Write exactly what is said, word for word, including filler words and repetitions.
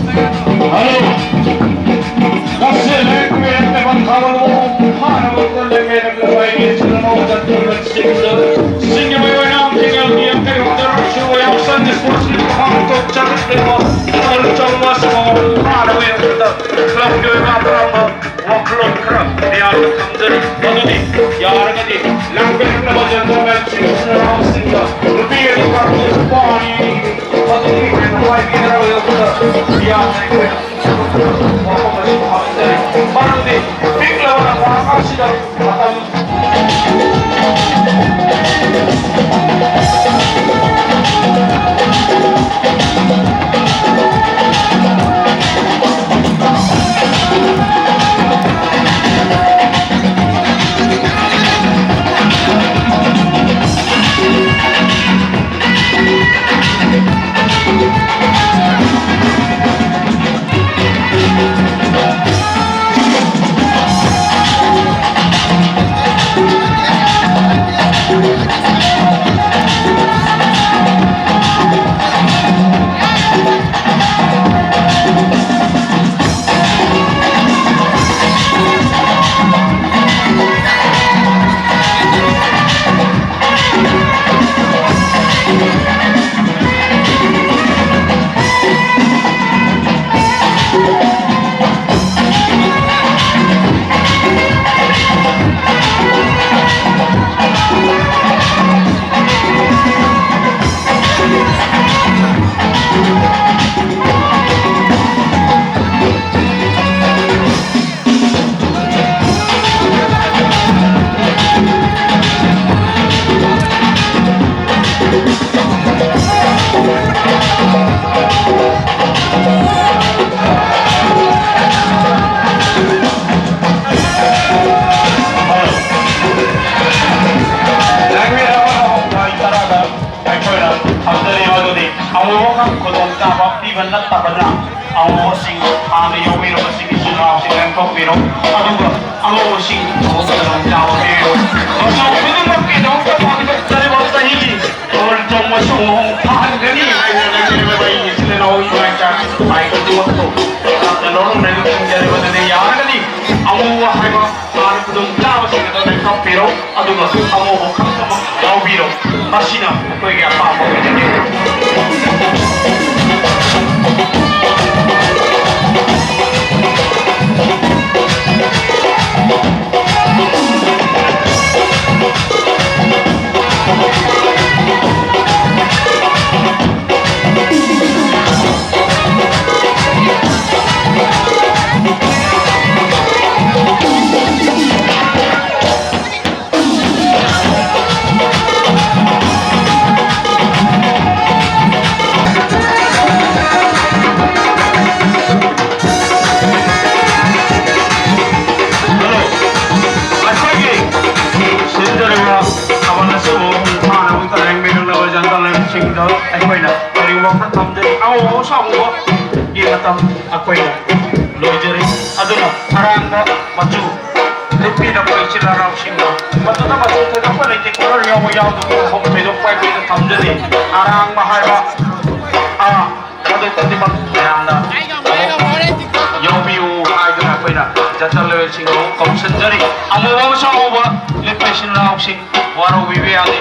Hello. ꯉꯁꯤ ꯂꯥꯏꯔꯤꯛ Peren table ꯊꯥꯕ ꯂꯨꯍꯣꯡ ꯐꯥꯅꯕ ꯂꯩꯉꯩꯗ ꯂꯋꯥꯏꯒꯤ ꯏꯆꯤꯜ ꯏꯅꯥꯎ ꯆꯠꯈꯤꯕꯁꯤꯡꯗ ꯁꯤꯡꯒꯤ ꯃꯤꯑꯣꯏ ꯅꯥꯝ ꯊꯤꯡꯉꯦꯜꯒꯤ ꯌꯥꯡꯈꯩ ꯍꯨꯝꯗ ꯔꯁꯨ ꯌꯥꯎꯁꯪ ꯁ꯭ꯄꯣꯔꯠꯁꯀꯤ ꯃꯐꯝ ꯊꯣꯛ ꯆꯠꯂꯛꯂꯤꯕ ꯊꯥꯕꯜ ꯆꯣꯡꯕ ꯑꯁꯤꯕꯨ ꯐꯥꯅꯕ ꯌꯥꯝꯕꯗ ꯀ꯭ꯂꯕꯀꯤ ꯑꯣꯏꯕ ꯑꯄꯥꯝꯕ ꯋꯥꯈꯜꯂꯣꯟ ꯈꯔ ꯃꯤꯌꯥꯝꯗ ꯊꯝꯖꯔꯤ꯫ ꯃꯗꯨꯗꯤ ꯌꯥꯔꯒꯗꯤ ꯂꯥꯡꯕꯤꯔꯛꯅꯕ ꯖꯦꯟꯇꯜꯃꯦꯟꯁꯤꯡ, ꯏꯆꯤꯜ ꯏꯅꯥꯎꯁꯤꯡꯗ ꯅꯨꯄꯤ ꯑꯅꯤ ꯄꯥꯝꯃꯤ, ꯅꯨꯄꯥ ꯑꯅꯤ ꯃꯗꯨꯗꯤ ꯍꯦꯟꯅ ꯋꯥꯏꯕꯤꯗꯅꯕ ꯌꯧꯕꯗ ꯃꯤꯌꯥꯝꯗ ꯑꯩꯈꯣꯏꯅ ꯋꯥꯐꯝ ꯑꯁꯤ ꯊꯝꯖꯔꯤ꯫ ꯃꯗꯨꯗꯤ ꯄꯤꯛꯂꯕ ꯂꯝꯄꯥꯛ ꯑꯁꯤꯗ ꯃꯇꯝ ꯑꯩꯈꯣꯏꯅ ꯊꯝꯖꯔꯤꯕ ꯑꯗꯨꯗꯤ ꯑꯃꯨꯕꯈꯛ ꯈꯨꯗꯣꯡꯆꯥꯕ ꯄꯤꯕ ꯅꯠꯇꯕꯅ ꯑꯃꯨꯕꯁꯤꯡ ꯍꯥꯟꯅ ꯌꯥꯎꯕꯤꯔꯕꯁꯤꯡ ꯏꯆꯤꯜ ꯏꯅꯥꯎꯁꯤꯡ ꯂꯦꯡꯊꯣꯛꯄꯤꯔꯣ꯫ ꯑꯗꯨꯒ ꯑꯉꯧꯕꯁꯤꯡ ꯈꯨꯗꯣꯡꯆꯥꯕ ꯄꯤꯕꯤꯔꯣ꯫ ꯃꯆꯨ ꯈꯨꯗꯤꯡꯃꯛꯀꯤꯗꯃꯛꯇ ꯄꯥꯡꯊꯣꯛꯆꯔꯤꯕ ꯆꯍꯤꯒꯤ ꯊꯥꯕꯜ ꯆꯣꯡꯕꯁꯨ ꯃꯄꯨꯡ ꯐꯥꯍꯟꯒꯅꯤ ꯍꯥꯏꯅ ꯂꯩꯖꯔꯤꯕ ꯑꯩꯒꯤ ꯏꯆꯤꯜ ꯏꯅꯥꯎ ꯏꯃꯥ ꯏꯆꯥꯁꯤꯡ ꯃꯥꯏꯛ ꯈꯨꯗꯤꯡꯃꯛꯄꯨ ꯂꯥꯞꯅ ꯂꯧꯔꯝꯂꯒ ꯈꯪꯖꯔꯕꯗꯨꯗꯤ ꯌꯥꯔꯒꯅꯤ꯫ ꯑꯃꯨꯕ ꯍꯥꯏꯕ ꯃꯥꯅ ꯈꯨꯗꯣꯡ ꯆꯥꯕꯁꯤꯡ ꯑꯗꯨ ꯂꯦꯞꯊꯣꯛꯄꯤꯔꯣ, ꯑꯗꯨꯒ ꯑꯃꯨꯕ ꯈꯛꯇꯃꯛ ꯌꯥꯎꯕꯤꯔꯣ꯫ ꯃꯁꯤꯅ ꯑꯩꯈꯣꯏꯒꯤ ꯑꯄꯥꯝꯕ ꯑꯣꯏꯖꯒꯦ꯫ ꯑꯩꯈꯣꯏꯒꯤ ꯁꯤꯟꯖꯔꯤꯕ ꯊꯥꯕꯜ ꯑꯁꯤꯕꯨ ꯃꯄꯨꯡ ꯐꯥꯅꯕꯒꯤꯗꯃꯛ ꯂꯦꯡꯕꯤꯔꯛꯂꯕ ꯖꯟꯇꯥ ꯂꯦꯟꯁꯤꯡꯗ ꯑꯩꯈꯣꯏꯅ ꯀꯔꯤꯒꯨꯝꯕ ꯈꯔ ꯊꯝꯖꯔꯤ꯫ ꯑꯉꯧꯕ ꯑꯃꯁꯨꯡ ꯑꯃꯨꯕꯒꯤ ꯃꯇꯝ ꯑꯩꯈꯣꯏꯅ ꯂꯣꯏꯖꯔꯤ꯫ ꯑꯗꯨꯅ ꯑꯔꯥꯡꯕ ꯃꯆꯨ ꯂꯤꯠꯄꯤꯔꯛꯄ ꯏꯆꯤꯜ ꯏꯅꯥꯎꯁꯤꯡꯅ ꯃꯗꯨꯗ ꯃꯆꯨ ꯊꯣꯏꯗꯣꯛꯄ ꯂꯩꯇꯦ꯫ ꯀꯣꯂꯔ ꯌꯥꯎꯕ ꯌꯥꯎꯗꯕ ꯃꯐꯝ ꯊꯣꯏꯗꯣꯛꯄ ꯑꯩꯈꯣꯏꯗ ꯊꯝꯖꯗꯦ꯫ ꯑꯔꯥꯡꯕ ꯍꯥꯏꯕ ꯑꯥ, ꯃꯗꯨ ꯈꯨꯗꯤꯡꯃꯛ ꯃꯌꯥꯝꯅ ꯑꯃꯨꯛ ꯌꯥꯎꯕꯤꯌꯨ ꯍꯥꯏꯗꯨꯅ ꯑꯩꯈꯣꯏꯅ ꯖꯟꯇꯥ ꯂꯦꯟꯁꯤꯡꯕꯨ ꯀꯧꯁꯤꯟꯖꯔꯤ꯫ ꯑꯃꯨꯕ ꯑꯃꯁꯨꯡ ꯑꯉꯧꯕ ꯂꯤꯠꯄ ꯏꯆꯤꯜ ꯏꯅꯥꯎꯁꯤꯡ ꯋꯥꯔꯧꯕꯤꯕ ꯌꯥꯗꯦ꯫